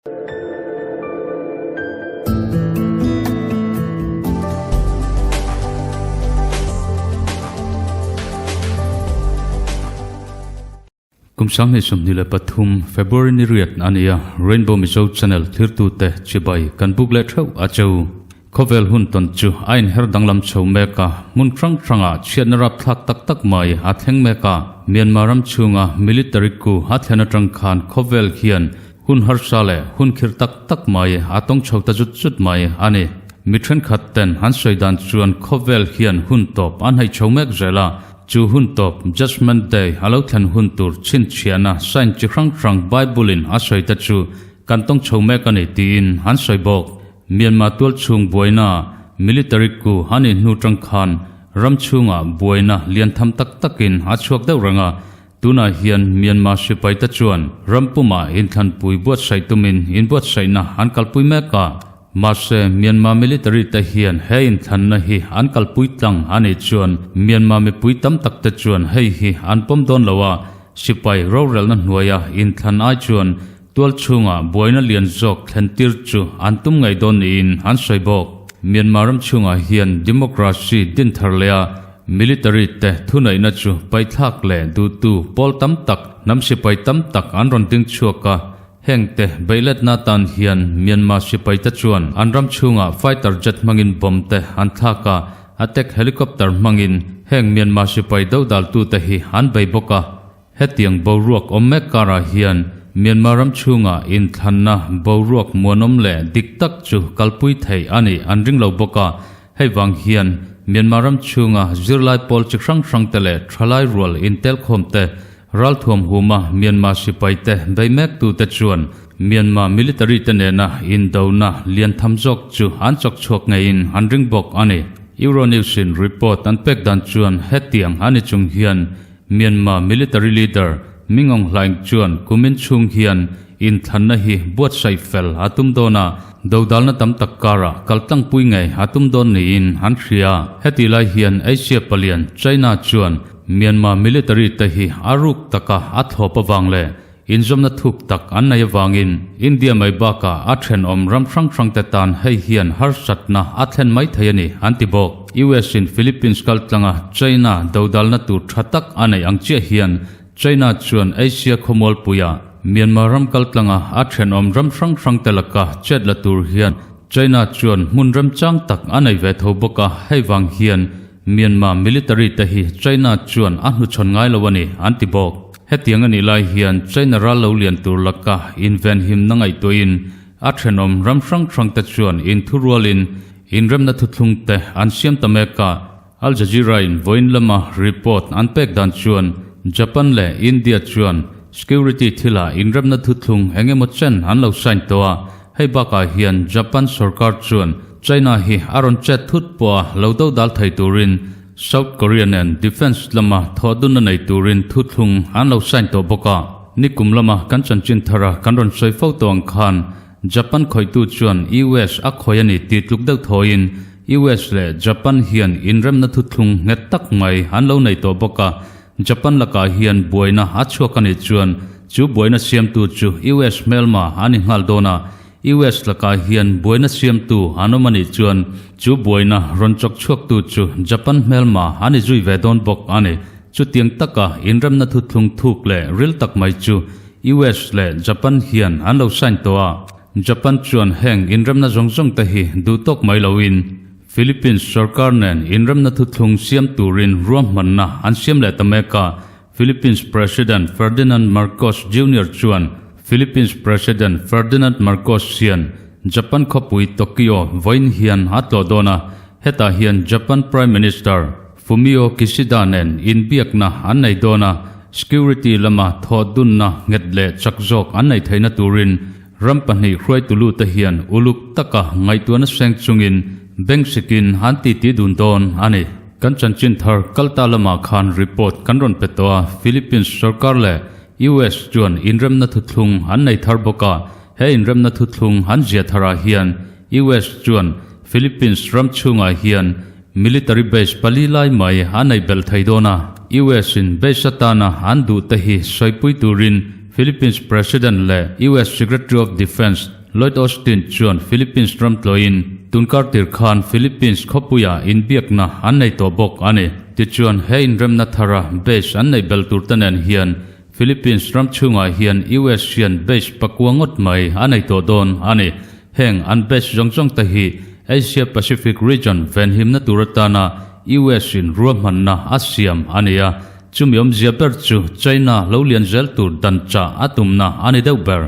Kum 2023 February ni riat a ni a, Rainbow Mizo Channel thirtute chibai kan buk leh theuh a cheu. Khawvel hun tawn chu a inher danglam chho mek a, hmun hrang hrangah chhiatna rapthlak tak tak mai a thleng mek a. Myanmar ram chhunga military coup a thlen atang khan khawvel hian hun harsa leh hun khirh tak tak mai a tawng chho ta zut zut mai a ni. Mi thenkhat ten an sawi dan chuan khawvel hian hun tawp a hnaih chho mek zel a, chu hun tawp Judgement Day a lo thlen hun tur chhinchhiahna sign chi hrang hrang Bible in a sawi te chu kan tawng chho mek a ni tiin an sawi bawk. Myanmar tualchhung buaina military coup a nih hnu tang khan ram chhungah buaina lian tham tak takin a chhuak deuh reng a, tunah hian Myanmar sipaite chuan ram pumah inthlanpui buatsaih tumin inbuatsaihna an kalpui mek a. Mahse, Myanmar military te hian he inthlanna hi an kalpui tlang a nih chuan Myanmar mipui tam tak te chuan hei hi an pawm dawn lo a, sipai rorelna hnuaia inthlan ai chuan Tual chhungah buaina lian zawk thlen tir chu an tum ngei dawn niin an sawi bawk. Myanmar ram chhungah hian democracy din thar leh a military te thuneihna chu paithlak leh duhtu pawl tam tak, hnam sipai tam tak an rawn ding chhuak a. Heng te beihletna atan hian Myanmar sipai te chuan an ram chhungah fighter jet hmangin bomb te an thlak a, attack helicopter hmangin heng Myanmar sipai dodaltute hi an bei bawk a. Hetiang boruak awm mek karah hian Myanmar ram chhungah inthlanna boruak muanawm leh dik tak chu kalpui theih a nih an ring lo bawk a, hei vang hian Myanmar ram chhunga zirlai pawl chi hrang hrang te leh thalai rual intelkhawm te ralthuam huma Myanmar sipai te bei mek tu te chuan Myanmar military te nena indona lian tham zawk chu an chawk chhuak ngeiin an ring bawk a ni. Euronews in report an pek dan chuan hetiang a ni chung hian Myanmar military leader Min Aung Hlaing chuan kumin chhung hian inthlanna hi buatsaih fel a tum dawn a, dodalna tam tak karah kaltlangpui ngei a tum dawn niin an hria. Hetih lai hian Asia palian China chuan Myanmar military te hi a ruk taka a thlawp avang leh Inzawmna thuk tak an nei avangin India mai bakah a thenawm ram hrang hrangte tan hei hian harsatna a thlen mai thei a ni, an ti bawk. US in Philippines kaltlanga China dodalna tur tha tak a neih ang chiah hian China chuan Asia khawmualpuia Myanmar ram kaltlanga a thenawm ram hrang hrangte laka chet la tur hian China chuan hmun remchang tak a nei ve tho bawk a, hei vang hian Myanmar military te hi China chuan a hnuchhawn ngai lo a ni, an ti bawk. Hetiang a nih lai hian China ral lo lian tur laka invenhimna ngaihtuahin a thenawm ram hrang hrang te chuan inthurualin inremna thuthlung te an siam ta mek a. Al Jazeera in vawiin lama report an pek dan chuan Japan leh India chuan security thilah inremna thuthlung eng emaw chen an lo sign tawh a, hei bakah hian Japan sorkar chuan China hi a rawn chet thut pawh a lo dodal thei turin South Korea nen defence lama thawhdunna nei turin thuthlung an lo sign tawh bawk a. Nikum lama kan chanchin thara kan rawn sawi fo tawh ang khan Japan khawihtu chuan US a khawi a ni tih tluk deuh thawiin US leh Japan hian inremna thuthlung nghet tak mai an lo nei tawh bawk a. Japan lakah hian buaina a chhuak a nih chuan chu buaina siamtu chu US hmelma a ni nghal dawn a. US lakah hian buaina siamtu an awm a nih chuan chu buaina rawn chawk chhuaktu chu Japan hmelma a ni zui ve dawn bawk a ni. Chutiang taka inremna thuthlung thuk leh ril tak mai chu US leh Japan hian an lo sign tawh a. Japan chuan heng inremna zawng zawng te hi duh tawk mai loin Philippines sorkar nen inremna thuthlung siam turin ruahmanna an siam leh ta mek a. Philippines President Ferdinand Marcos Junior chuan Philippines President Ferdinand Marcos hian Japan khawpui Tokyo vawiin hian a tlawh dawn a, hetah hian Japan Prime Minister Fumio Kishida nen inbiakna an nei dawn a, security lama thawh dunna nghet leh chak zawk an nei theihna turin ram pahnih hruaitulute hian uluk taka ngaihtuahna seng chungin bengsikin an titi dun dawn a ni. Kan chanchin thar kalta lamah khan report kan rawn pe tawh a, Philippines sorkar leh US chuan inremna thuthlung an nei thar bawk a, he inremna thuthlung an ziah tharah hian US chuan Philippines ram chhungah hian military base pali lai mai a nei belh thei dawn a, US in base atana an duh te hi sawipui turin. Philippines President leh US Secretary of Defence Lloyd Austin chuan Philippines ram tlawhin tunkar tir khan Philippines khawpuia inbiakna an nei tawh bawk a ni. Tichuan, he inremna thara base an neih bel turte nen hian Philippines ram chhungah hian US hian base pakua ngawt mai a nei tawh dawn a ni. Heng an base zawng zawng te hi Asia Pacific region venhimna tur atana US in ruahmanna a siam a ni a, chumi awmzia ber chu China lo lian zel tur dan chah a tumna a ni deuh ber.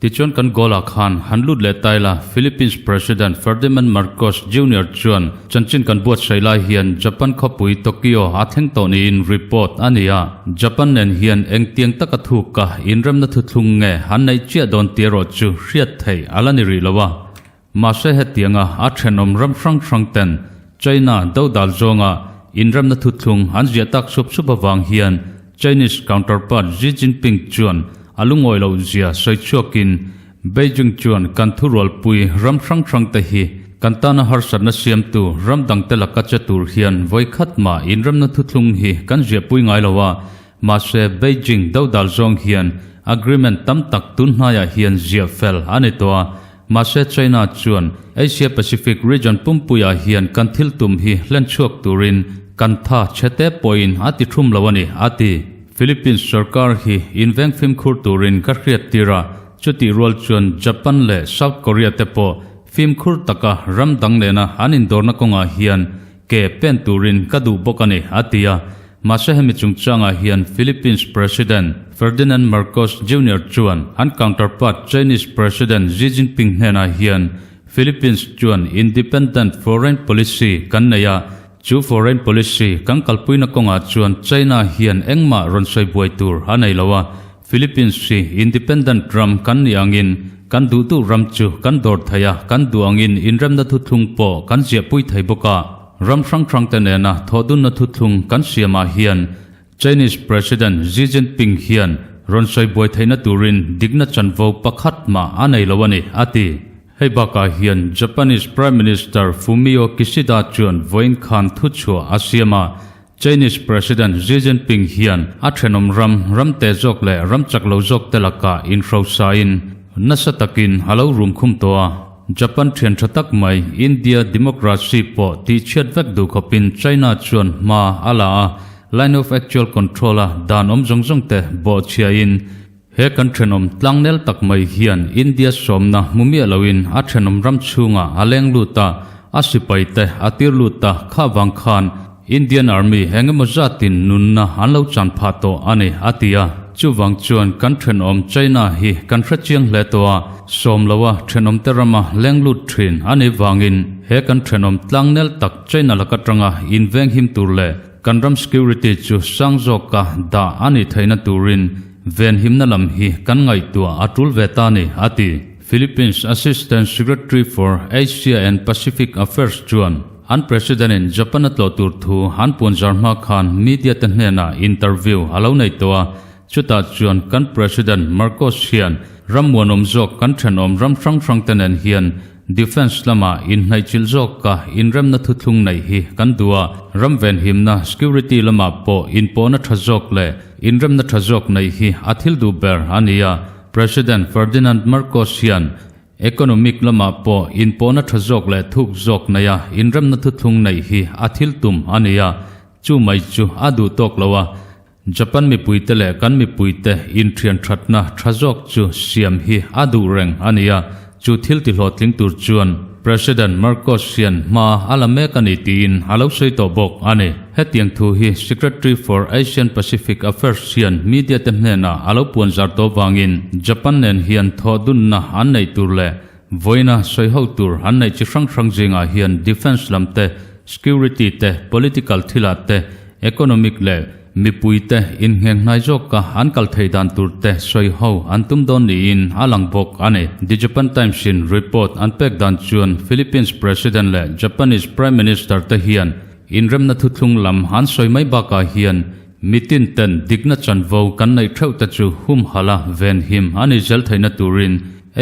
Tichuan kan goal-ah khan han lut leh ta ila, Philippines President Ferdinand Marcos Junior chuan chanchin kan buatsaih lai hian Japan khawpui Tokyo a thleng tawh niin report a ni a. Japan nen hian engtiang taka thuka inremna thuthlung nge an neih chiah dawn tih erawh chu hriat theih a la ni rih lo a. Mahse hetianga a thenawm ram hrang hrang ten China dodal zawnga inremna thuthlung an ziah tak sup sup avang hian Chinese counterpart Xi Jinping chuan a lungawi loh zia sawi chhuakin Beijing chuan kan thurualpui ram hrang hrang te hi kan tana harsatna siamtu ram dangte laka che tur hian vawikhat mah inremna thuthlung hi kan ziahpui ngai lo a, Mahse, Beijing dodal zawng hian agreement tam tak tun hnaiah hian ziah fel a ni tawh a. Mahse, China chuan Asia Pacific region pumpuiah hian kan thil tum hi hlen chhuak turin kan tha chhe te pawhin a ti thum lo a ni, a ti. Philippines sorkar hi inveng fimkhur turin ka hriat tir a, chutih rual chuan Japan leh South Korea te pawh fimkhur taka ram dang nena an indawrna kawngah hian ke pen turin ka duh bawk a ni, a ti a. Mahse hemi chungchangah hian Philippines President Ferdinand Marcos Junior chuan an counterpart Chinese President Xi Jinping hnenah hian Philippines chuan independent foreign policy kan nei a, chu foreign policy kan kalpuina kawngah chuan China hian engmah rawn sawi buai tur a nei lo a, Philippines hi independent ram kan nih angin kan duh duh ram chu kan dawr thei a, kan duh angin inremna thuthlung pawh kan ziahpui thei bawk a. Ram hrang hrangte nena thawhdunna thuthlung kan siamah hian Chinese President Xi Jinping hian rawn sawi buai theihna turin dikna chanvo pakhat mah a nei lo a ni, a ti. Hei bakah hian Japanese Prime Minister Fumio Kishida chuan vawiin khan thuchhuah a siam a, Chinese President Xi Jinping hian a thenawm ram, ram te zawk leh ram chak lo zawk te lakah inhrosain nasa takin a lo rum khum tawh a. Japan thian tha tak mai India democracy pawh tihchhiat vek duh khawpin China chuan hma a la a, line of actual control a dan awm zawng zawng te bawhchhiain he kan thenawm tlangnel tak mai hian India sawmna hmu miah loin a thenawm ram chhungah a leng lut a, a sipai te a tir lut a, kha vang khan Indian Army eng emaw zatin nunna an lo chan phah tawh a ni, a ti a. Chuvang chuan kan thenawm China hi kan hrechiang hle tawh a, sawm loa thenawmte rama leng lut thin a nih vangin he kan thenawm tlangnel tak China laka tanga inveng him tur leh kan ram security chu sang zawka dah a nih theihna turin venhimna lam hi kan ngaihtuah a tul ve ta a ni, a ti. Philippines Assistant Secretary for Asia and Pacific Affairs chuan, An President in Japan a tlawh tur thu an puan zar hma khan media te hnenah interview a lo nei tawh a, chutah chuan kan President Marcos hian ram muanawm zawk kan thenawm ram hrang hrang te nen hian defence lamah inhnaihchilh zawka inremna thuthlung neih hi kan duh a, ram venhimna security lamah pawh inpawhna tha zawk leh inremna tha zawk neih hi a thil duh ber a ni a, President Ferdinand Marcos hian Economic lamah pawh inpawhna tha zawk leh thuk zawk neia inremna thuthlung neih hi a thil tum a ni a, chu mai chu a duh tawk lo a, Japan mipuite leh kan mipuite inthian thatna tha zawk chu siam hi a duh reng a ni a, chu thil tihlawhtling tur chuan President Marcos hian hma a la mek a ni tiin a lo sawi tawh bawk a ni. Hetiang thu hi Secretary for Asian Pacific Affairs hian media te hnenah a lo puan zar tawh vangin Japan nen hian thawh dunna an neih tur leh vawiina sawi ho tur an neih chi hrang hrang zingah hian defence lam te, security te, political thilah te, economic leh mipui te innghenghnaih zawka an kal thei dan tur te sawi ho an tum dawn niin a lang bawk a ni. The Japan Times in report an pek dan chuan Philippines President leh Japanese Prime Minister te hian Inremna thuthlung lam an sawi mai bakah hian mitin ten dikna chanvo kan neih theuh te chu humhalh a venhim a ni zel theihna turin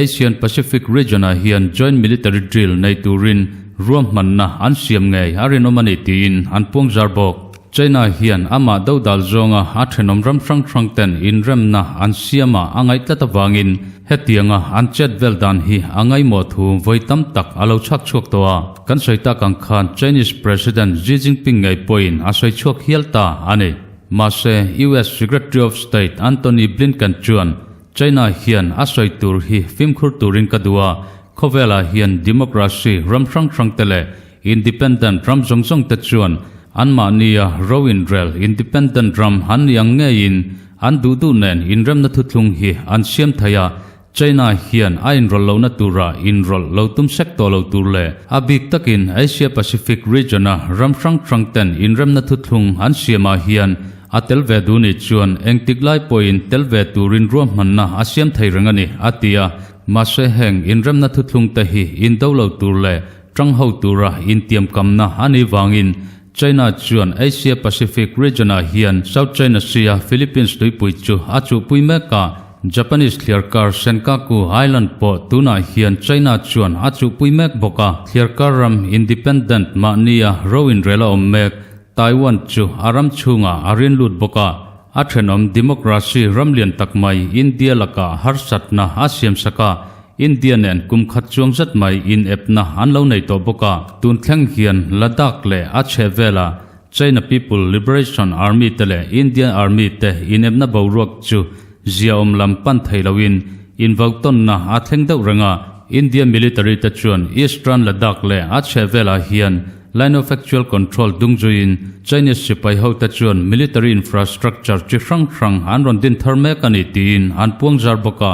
Asian Pacific region-ah hian joint military drill nei turin ruahmanna an siam ngei a rinawm a ni tiin an puangzar bawk. China hian amah dodal zawnga a thenawm ram hrang hrang ten inremna an siama a ngaih tlat avangin hetianga an chet vel dan hi a ngaihmawh thu vawi tam tak a lo chhak chhuak tawh a. Kan sawi tak ang khan Chinese President Xi Jinping ngei pawhin a sawi chhuak hial ta a ni. Mahse, US Secretary of State Antony Blinken chuan China hian a sawi tur hi fimkhur turin ka duh a, khawvelah hian democracy ram hrang hrang te leh Independent ram zawng zawng te chuan anmahnia ro inrel independent ram an ni ang ngeiin an duh duh nen inremna thuthlung hi an siam thei a, China hian a inrawlh lohna tura inrawlh lo tum sek tawh lo tur leh a bik takin Asia Pacific region a ram hrang hrang ten inremna thuthlung an siamah hian a tel ve duh nih chuan engtik lai pawhin tel ve turin ruahmanna a siam thei reng a ni, a ti a. Mahse heng inremna thuthlung te hi indo lo tur leh Tang ho tura intiamkamna a nih vangin China chuan Asia Pacific region-ah hian South China Sea-a Philippines tuipui chu a chuhpui mek a, Japanese thliarkar Senkaku Island pawh tunah hian China chuan a chuhpui mek bawk a. Thliarkar ram independent mahnia ro inrel a awm mek Taiwan chu a ram chhungah a rin lut bawk a, a thenawm democracy ram lian tak mai India lakah harsatna a siamsak a, India nen kum khat chuang zet mai inepna an lo nei tawh bawk a, tun thleng hian Ladakh leh a chhehvela China People Liberation Army te leh Indian Army te inepna boruak chu ziaawm lam pan thei loin invautawnna a thleng deuh reng a. India military te chuan Eastern Ladakh leh a chhehvelah hian Line of Actual Control dungzuiin Chinese sipai hote chuan military infrastructure chi hrang hrang an rawn din thar mek a ni tiin an puangzar bawk a.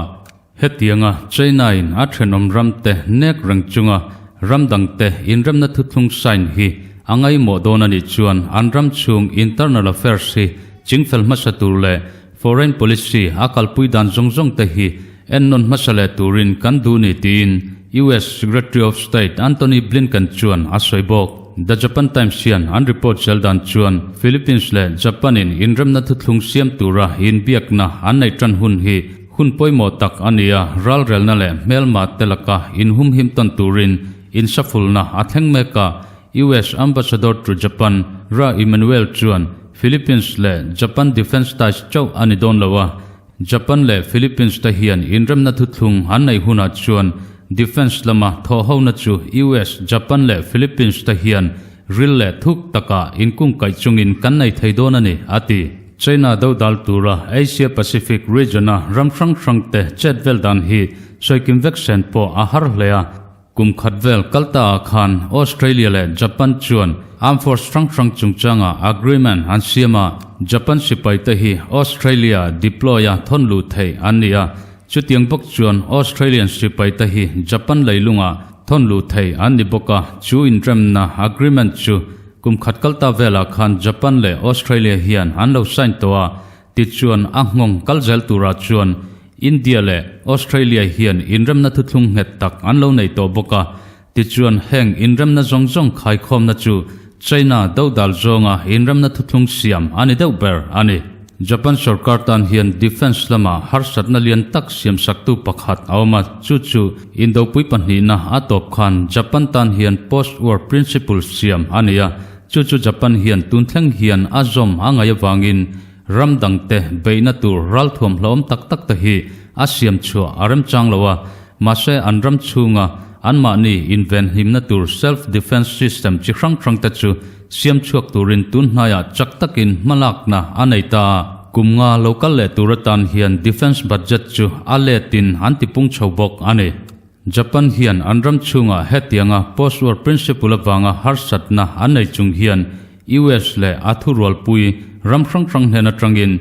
Hetianga China-in a thenawm ramte nek reng chunga ram dangte inremna thuthlung sign hi a ngaihmawh dawn a nih chuan an ram chhung internal affairs hi chingfel hmasa tur leh foreign policy a kalpui dan zawng zawng te hi ennawn hmasa leh turin kan duh ni tiin US Secretary of State Antony Blinken chuan a sawi bawk. The Japan Times hian an report zel dan chuan Philippines leh Japan-in inremna thuthlung siam tura inbiakna an neih tan hun hi Hun pawimawh tak a ni a, ralrelna leh hmelma te laka inhumhim tawn turin insafulna a thleng mek a. US Ambassador to Japan, Ra Emanuel chuan Philippines leh Japan defence ties chauh a ni dawn lo a, Japan leh Philippines te hian inremna thuthlung an neih hunah chuan defence lama thawhhona chu US, Japan leh Philippines te hian ril leh thuk takah inkungkaih chungin kan nei thei dawn a ni, a ti. China dodal tura Asia Pacific region-a ram hrang hrangte chet vel dan hi sawikim vek sen pawh a har hle a. Kum khat vel kal ta ah khan Australia leh Japan chuan armed force hrang hrang chungchanga agreement an siam a, Japan sipaite hi Australia deploy-a thawn luh theih an ni a, chutiang bawk chuan Australian sipaite hi Japan leilungah thawn luh theih an ni bawk a, chu inremna agreement chu Kum khat kal ta velah khan Japan leh Australia hian an lo sign tawh a, tichuan a nghawng kal zel turah chuan India leh Australia hian inremna thuthlung nghet tak an lo nei tawh bawk a, tichuan heng inremna zawng zawng khaikhawmna chu China dodal zawnga inremna thuthlung siam a ni deuh ber a ni. Japan sorkar tan hian defence lama harsatna lian tak siamsaktu pakhat a awm a, chu chu Indopui pahnihna a tawp khan Japan tan hian post-war principle siam a ni a, chu chu Japan hian tun thleng hian a zawm a ngaih avangin ram dangte beihna tur ralthuam hlauhawm tak tak te hi a siam chhuah a remchang lo a, mahse an ram chhunga anmahni invenhimna tur self-defence system chi hrang hrang te chu siam chhuak turin tun hnaiah chak takin hmalakna a nei ta a. Kum nga lo kal leh tur atan hian defence budget chu a letin an ti pung chho bawk a ni. Japan hian an ram chhungah hetianga post-war principle avanga harsatna an nei chung hian US leh a thurualpui ram hrang hrang hnen atangin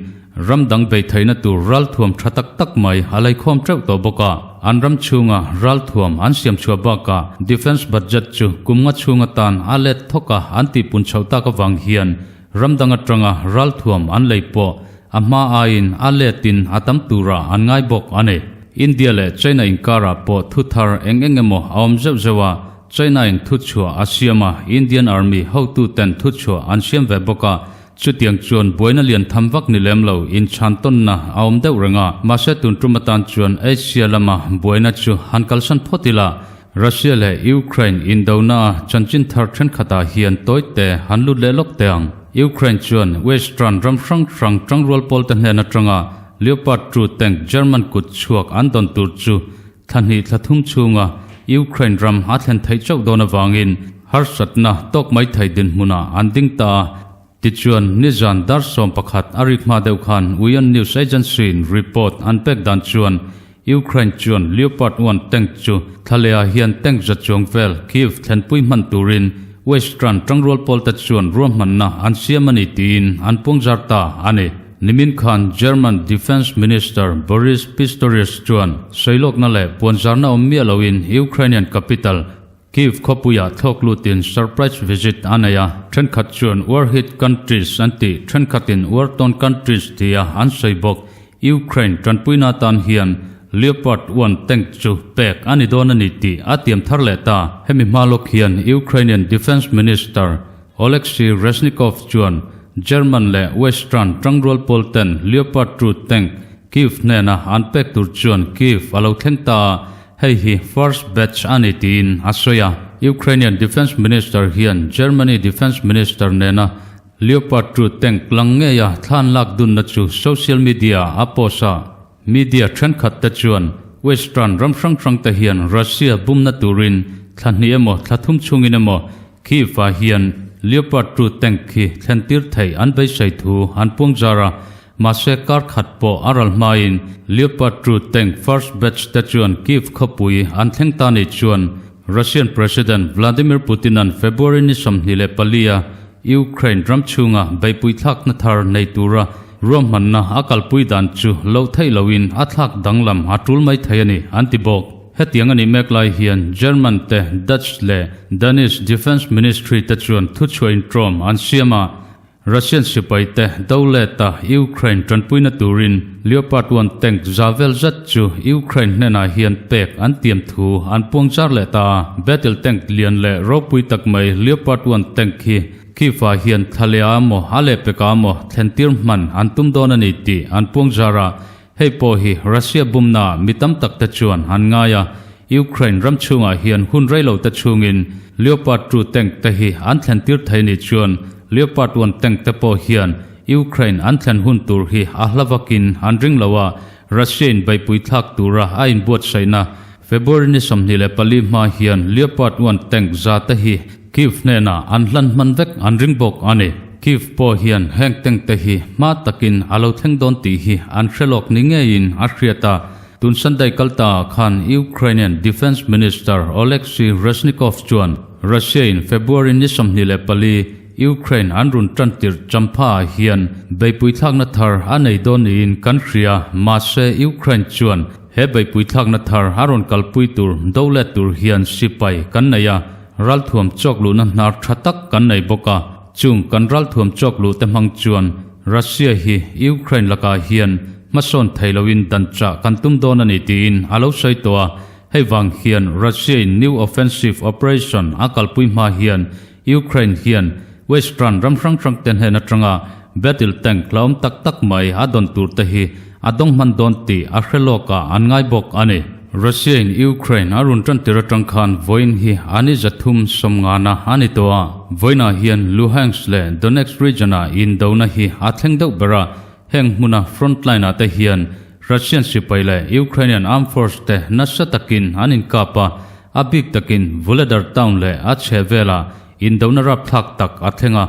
ram dang bei theihna tur ralthuam tha tak tak mai a leikhawm teuh tawh bawk a. An ram chhunga ralthuam an siam chhuah bakah defence budget chu kum nga chhung atan a let thawk a an tihpun chhoh tak avang hian Ram dang atanga ralthuam an lei pawh a hma aiin a letin a tam turah an ngai bawk a ni. India leh China inkarah pawh thu thar eng eng emaw a awm zeuh zeuh a, China-in thuchhuah a siam a, Indian Army hotuten thuchhuah an siam ve bawk a, chutiang chuan buaina lian tham vak ni lem lo inchhan tawnna a awm deuh reng a, mahse tun tum atan chuan Asia lama buaina chu han kalsan phawt ila, Russia leh Ukraine indona a chanchin thar thenkhatah hian tawite han lut leh lawk teh ang. Ukraine chuan Western ram hrang hrang tangrual pawlte hnen atanga Leopard 2 tank German kut chhuak an dawn tur chu thla hnih thla thum chhunga Ukraine ram a thlen theih chauh dawn avangin harsatna tawk mai thei dinhmunah an ding ta a. Tichuan, nizan dar 11 a rik hma deuh khan Uion News Agency-in report an pek dan chuan Ukraine chuan Leopard 1 tank chu thlalehah hian tank za chuang vel Kyiv thlenpui hman turin Western tangrual pawlte chuan ruahmanna an siam a ni tiin an puangzar ta a ni. Nimin khan German Defence Minister Boris Pistorius chuan sailawkna leh puanzarna awm miah loin Ukrainian capital Kyiv khawpuiah thlawk lutin surprise visit a nei a, thenkhat chuan war hit countries an tih, thenkhatin war torn countries tia an sawi bawk. Ukraine tanpuina atan hian Leopard 1 tank chu pek a ni dawn a ni tih a tiam thar leh ta. Hemi hma lawk hian Ukrainian Defence Minister Oleksiy Reznikov chuan German leh Western tangrual pawl ten Leopard 2 tank Kyiv hnena an pek tur chuan Kyiv a lo thleng ta a, hei hi first batch a ni tiin a sawi a. Ukrainian Defence Minister hian Germany Defence Minister nena Leopard 2 tank lang ngeia thlan lak dunna chu social media a post a. Media thenkhat te chuan Western ram hrang hrang te hian Russia bumna turin thla hnih emaw thla thum chungin emaw Kyiv-ah hian Leopard 2 tank hi thlen tir theih an beisei thu an puang zar a, mahse kar khat pawh a ral hmain Leopard 2 tank first batch te chuan Kyiv khawpui an thleng ta ni chuan Russian President Vladimir Putin-a'n February ni 24 a Ukraine ram chhunga beihpui thlakna thar nei tura ruahmanna a kalpui dan chu loh theih loin a thlak danglam a tul mai thei a ni, an ti bawk. Hetiang a nih mek lai hian German te, Dutch leh Danish Defence Ministry te chuan thuchhuah intrawm an siam a, Russian sipai te do leta Ukraine tanpuina turin Leopard 1 tank za vel zet chu Ukraine hnenah hian pek an tiam thu an puang char leh ta a. Battle tank lian leh ropui tak mai Leopard 1 tank hi Kyiv-ah hian thla leh ah emaw a leh pekah emaw thlen tir hman an tum dawn a ni tih an puang zar a. Hei pawh hi Russia bumna mi tam tak te chuan an ngai a, Ukraine ram chhungah hian hun rei lo te chhungin Leopard 2 tank te hi an thlen tir thei ni chuan Leopard 1 tank te pawh hian Ukraine an thlen hun tur hi a hla vakin an ring lo a, Russia in beihpui thlak tura a inbuatsaihna February ni 24 hma hian Leopard 1 tank za te hi Kyiv hnenah an hlan hman vek an ring bawk a ni. Kyiv pawh hian heng tank te hi hma takin a lo thleng dawn tih hi an hre lawk ni ngeiin a hriat a. Tun Sunday kal ta ah khan Ukrainian Defence Minister Oleksiy Reznikov chuan Russia in February ni 24 Ukraine an run tan tirh champha ah hian beihpui thlakna thar a nei dawn niin kan hria, mahse Ukraine chuan he beihpui thlakna thar a rawn kalpui tur do let tur hian sipai kan nei a, ralthuam chawk luhna hnar tha tak kan nei bawk a, chung kan ralthuam chawk luh te hmang chuan Russia hi Ukraine lakah hian hmasawn thei loin dan chah kan tum dawn a ni tiin a lo sawi tawh a, hei vang hian Russia in new offensive operation a kalpui hma hian Ukraine hian Western ram hrang hrang te hnen atanga battle tank hlauhawm tak tak mai a dawn tur te hi a dawng hman dawn tih a hre lawk ah an ngai bawk a ni. Russia in Ukraine a run tan tir atang khan vawiin hi a ni 350 a a ni tawh a, vawiinah hian Luhansk leh Donetsk region ah indona hi a thleng deuh ber a, heng hmuna frontline ah te hian Russian sipai leh Ukrainian armed force te nasa takin an inkap a, a bik takin Vuhledar town leh a chheh velah indona rapthlak tak a thleng a,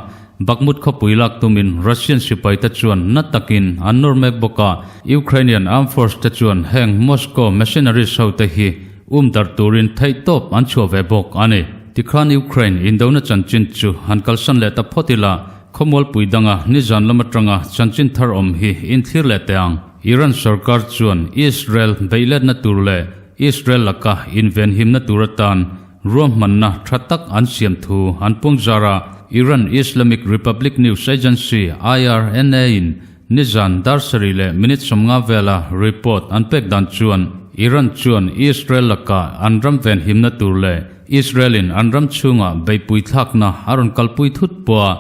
Bakhmut khawpui lak tumin Russian sipai te chuan na takin an nawr mek bawk a, Ukrainian armed force te chuan heng Moscow mercenaries ho te hi um darh turin theihtawp an chhuah ve bawk a ni. Tikhan Ukraine indona chanchin chu han kalsan leh ta phawt ila, khawmualpui danga nizan lam atanga chanchin thar awm hi inthlir leh teh ang. Iran sorkar chuan Israel beihletna tur leh Israel laka invenhimna tur atan ruahmanna tha tak an siam thu an puang zar a, Iran Islamic Republic News Agency, IRNA, in nizan dar sarih leh minute 50 vela report an pek dan chuan Iran chuan Israel laka an ram venhimna tur leh Israel in an ram chhunga beihpui thlakna a rawn kalpui thut pawh a,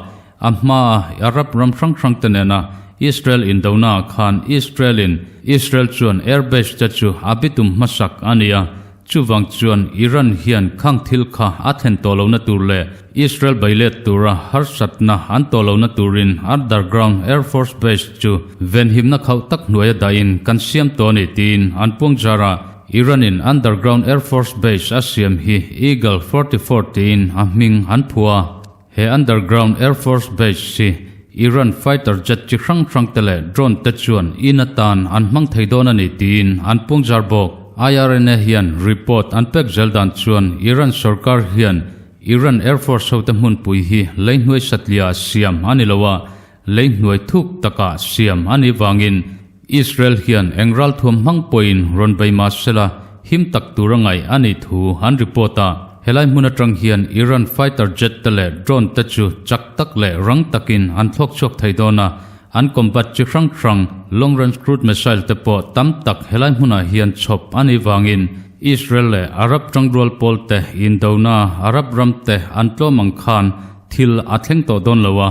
a hmaa Arab ram hrang hrang te nena Israel indona khan Israel in Israel chuan airbase te chu a bitum hmasak a ni a. Chuvang chuan Iran hian khang thil kha a thlen tawh lohna tur leh Israel bei let tura harsatna an tawh lohna turin Underground Air Force Base chu venhimna khauh tak hnuaia dahin kan siam tawh a ni tiin an puang zar a. Iran-in Underground Air Force Base a siam hi Eagle 44 tiin a hming an phuah a. He Underground Air Force Base hi Iran fighter jet chi hrang hrang te leh drone te chuan in atan an hmang thei dawn a ni tiin an puangzar bawk. IRNA hian report an pek zel dan chuan Iran sorkar hian Iran Air Force hote hmunpui hi leihnuai satliah siam a ni lo a, leihnuai thuk takah siam a nih vangin Israel hian eng ralthuam hmang pawhin rawn bei mah sela him tak tur a ngaih a nih thu an report a. Helai hmun atang hian Iran fighter jet te leh drone te chu chak tak leh rang takin an thlawk chhuak thei dawn a, an combat chi hrang hrang long range crude missile te pawh tam tak helai hmunah hian chhawp a nih vangin Israel leh Arab tangrual pawl te indona Arab ram te an tlawm ang khan thil a thleng tawh dawn lo a,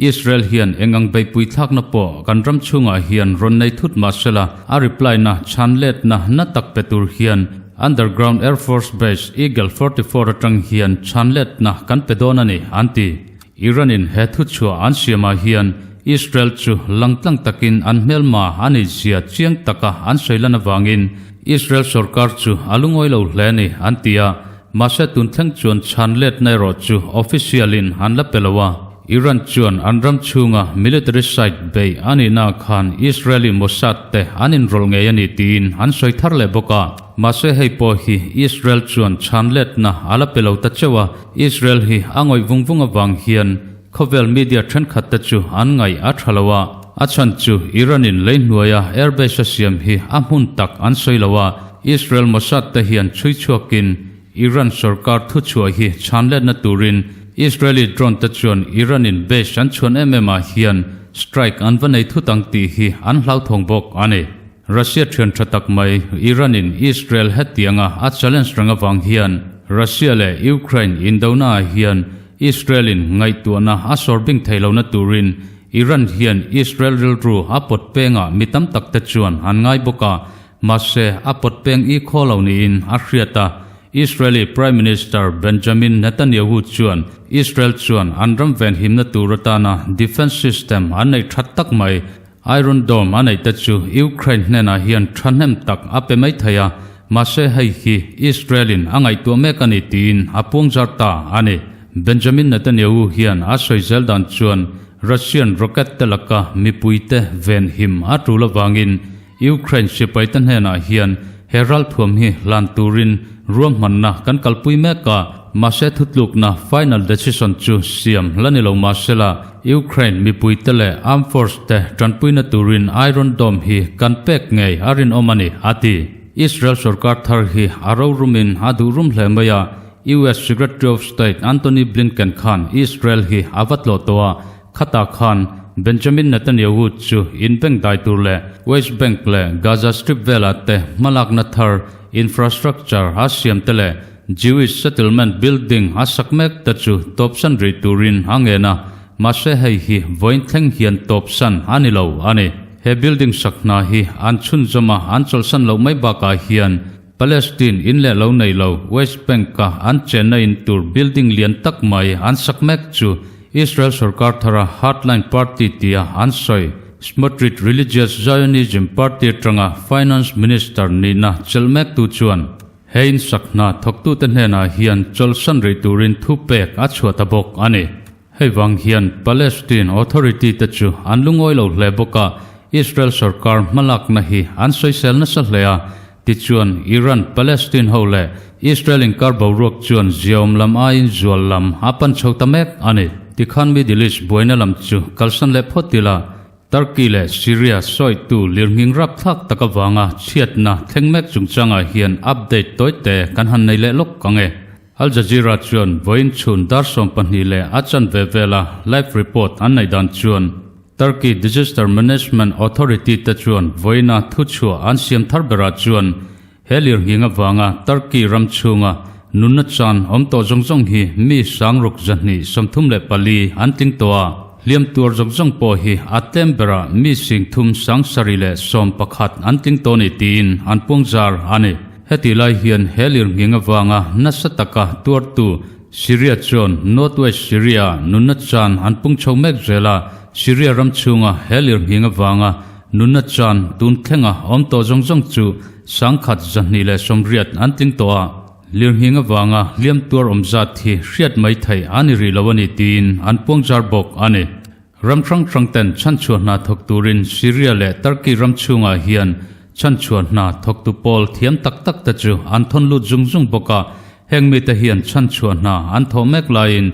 Israel hian eng ang beihpui thlakna pawh kan ram chhungah hian rawn nei thut mah sela, a reply na chhan letna na tak pe tur hian Underground Air Force Base Eagle 44 atang hian chhan letna kan pe dawn a ni, an ti. Iran in he thuchhuah an siamah hian Israel chu langtlang takin an hmelma a nih zia chiang taka an sawi lan avangin Israel sorkar chu a lungawi lo hle a ni, an ti a. Mahse tun thleng chuan chhan letna erawh chu official in an la pe lo a. Iran chuan an ram chhunga military site beih a nihna khan Israeli Mossad te an inrawlh ngei a ni tiin an sawi thar leh bawk a. Mahse hei pawh hi Israel chuan chhan letna a la pe lo ta cheuh a, Israel hi a ngawih vung vung avang hian khawvel media thenkhat te chu an ngaih a tha lo a. A chhan chu Iran in lei hnuaia airbase a siam hi a hmun tak an sawi lo a, Israel Mossad te hian chhui chhuakin Iran sorkar thuchhuah hi chhanletna turin Israeli drone te chuan Iran in base an chhuan em em ah hian strike an va nei thut ang tih hi an hlauthawng bawk a ni. Russia thian tha tak mai Iran in Israel hetianga a challenge reng avang hian Russia leh Ukraine indona ah hian Israel in ngaihtuahna a sawr bing thei lohna turin Iran hian Israel rilru a pawt pengah mi tam tak te chuan an ngai bawk a, Mahse, a pawt peng i khaw lo niin a hriat a. Israeli Prime Minister Benjamin Netanyahu chuan Israel chuan an ram venhimna tur atana defence system an neih that tak mai, Iron Dome a neih te chu Ukraine hnenah hian thahnem tak a pe mai thei a, mahse hei hi Israel-in a ngaihtuah mek a ni tiin a puangzar ta a ni. Benjamin Netanyahu hian a sawi zel dan chuan Russian rocket te laka mipuite venhim a tul avangin Ukraine sipaite hnenah hian he ralthuam hi hlan turin ruahmanna kan kalpui mek a, mahse thutlukna final decision chu siam la ni lo mahsela Ukraine mipuite leh armed force te tanpuina turin Iron Dome hi kan pek ngei a rinawm a ni, a ti. Israel sorkar thar hi a rorumin a duh rum hle mai a, US Secretary of State Antony Blinken khan Israel hi a va tlawh tawh a, Khatah khan Benjamin Netanyahu chu inbank dai tur leh West Bank leh Gaza Strip velah te hmalakna thar infrastructure a siam te leh Jewish settlement building a sak mek te chu tawpsan rih turin a ngen a, mahse hei hi vawiin thleng hian tawpsan a ni lo a ni. He building sak hna hi an chhunzawm a, an chawlhsan loh mai bakah hian Palestine in leh lo nei lo West Bank-a an chenna in tur building lian tak mai an sak mek chu Israel sorkar thara hardline party tia an sawi Smotrich Religious Zionism party atanga finance minister nihna chelh mektu chuan he in sak hna thawktute hnenah hian chawlhsan rih turin thupek a chhuah ta bawk a ni. Hei vang hian Palestine Authority te chu an lungawi lo hle bawk a, Israel sorkar hmalakna hi an sawisel nasa hle a, tichuan Iran, Palestine ho leh Israel inkar boruak chuan ziaawm lam aiin zual lam a pan chho ta mek a ni. Tikhan Middle East buaina lam chu kalsan leh phawt ila, Turkey leh Syria sawitu lirnghing rapthlak tak avanga chhiatna thleng mek chungchangah hian update tawite kan han nei leh lawk ang e. Al Jazeera chuan vawiin chhun dar 12 leh a chanve vela live report an neih dan chuan Turkey Disaster Management Authority te chuan vawiina thuchhuah an siam thar berah chuan he lirnghing avanga Turkey ram chhunga nunna chan awm tawh zawng zawng hi mi sangruk 234 an tling tawh a, hliam tuar zawng zawng pawh hi a tlem berah mi 3111 an tling tawh ni tiin an puangzar a ni. Hetih lai hian he lirnghing avanga nasa taka tuartu Syria chuan Northwest Syria-ah nunna chan an pung chho mek zel a, Syria ram chhunga he lirnghing avanga nunna chan tun thlenga awm tawh zawng zawng chu 1180 an tling tawh a, lirnghing avanga hliam tuar awm zat hi hriat mai theih a ni rih lo a ni tiin an puang zar bawk a ni. Ram hrang hrang ten chhanchhuah hna thawk turin Syria leh Turkey ram chhungah hian chhanchhuah hna thawktu pawl thiam tak tak te chu an thawn lut zung zung bawk a, heng mite hian chhanchhuah hna an thawh mek laiin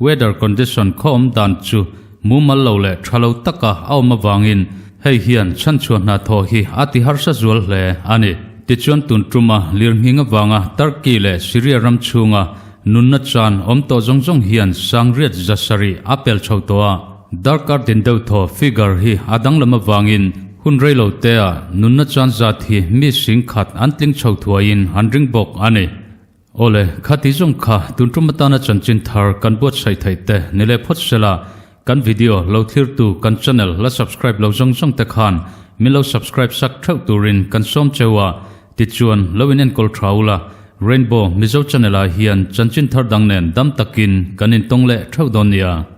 weather condition khaw awm dan chu mumal lo leh tha lo taka a awm avangin hei hian chhanchhuah hna thawh hi a ti harsa zual hle a ni. Tichuan tun tuma lirnghing avanga Turkey leh Syria ram chhunga Nunna chan awm tawh zawng zawng hian sangriat zasarih a pel chho tawh a, darkar din deuh thaw figure hi a danglam avangin hun rei lo te ah nunna chan zat hi mi sing khat an tling chho thuaiin an ring bawk a ni. Awle, khati zawng kha tun tum atana chanchin thar kan buatsaih theih te ni leh phawt sela, kan video lo thlirtu kan channel la subscribe lo zawng zawng te khan min lo subscribe sak theuh turin kan sawm cheu a, Tichuan, lo in enkawl tha ula, Rainbow Mizo Channel ah hian chanchin thar dang nen dam takin kan intawng leh theuh dawn nia.